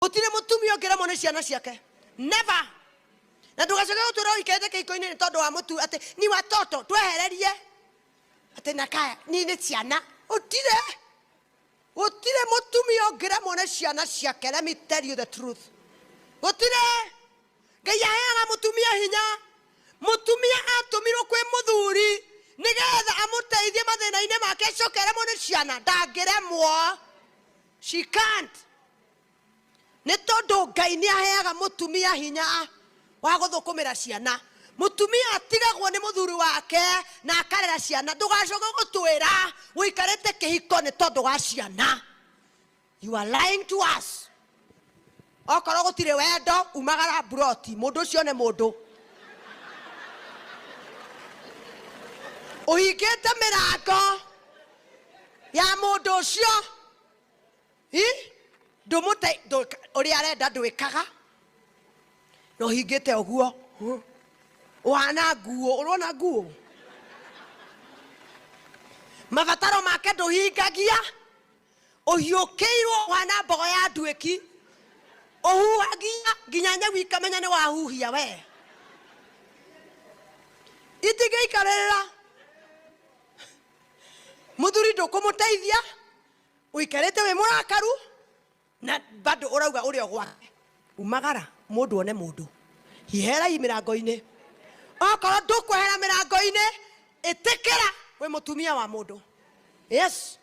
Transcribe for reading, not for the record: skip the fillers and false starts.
Gũtirĩ mũtumia ũngĩremwo nĩ ciana ciake. Never. Na ndũgacoke gũtwĩra ũikarĩte kĩhiko-inĩ nĩ tondũ wa mũtu atĩ ni watoto twehererie atĩ na kaya ni nĩ ciana. Gũtirĩ. Gũtirĩ mũtumia ũngĩremwo nĩ ciana ciake. Let me tell you the truth. Gũtirĩ. Ngai aheaga mũtumia hinya. Mũtumia atũmirwo kwĩ mũthuri nĩgetha amũteithie mathĩna-inĩ make acoke aremwo nĩ ciana. Ndangĩremwo. She can't. Nĩ tondũ Ngai nĩ aheaga mũtumia hinya wa gũthũkũmĩra ciana. Mũtumia atigagwo nĩ mũthuri wake na akarera ciana. Ndũgacoke gũtwĩra ũikarĩte kĩhiko nĩ tondũ wa ciana. You are lying to us. Okorwo gũtirĩ wendo, umagara mburoti. Mũndũ ũcio nĩ mũndũ. Ũhingĩte mĩrango ya mũndũ ũcio. Hi? Ndũmũte ũrĩa arenda ndwĩkaga. Na ũhingĩte ũguo. Ũhana nguo, ũrona nguo? Mabataro make ndũhingagia. Ũhiũkĩirwo ũhana mbogo ya nduĩki. Ũhuhagia nginya nyau ikamenya nĩ wahuhia we. Itingĩikarĩrĩra. Mũthuri ndũkũmũteithia. Ũikarĩte wĩ mũrakaru na bado ũrauga ũrĩ o gwake. Umagara mũndũ one mũndũ. Hiherai mĩrango-inĩ. Okorwo ndũkwehera mĩrango-inĩ, ĩtĩkĩra wĩ mũtumia wa mũndũ. Yes.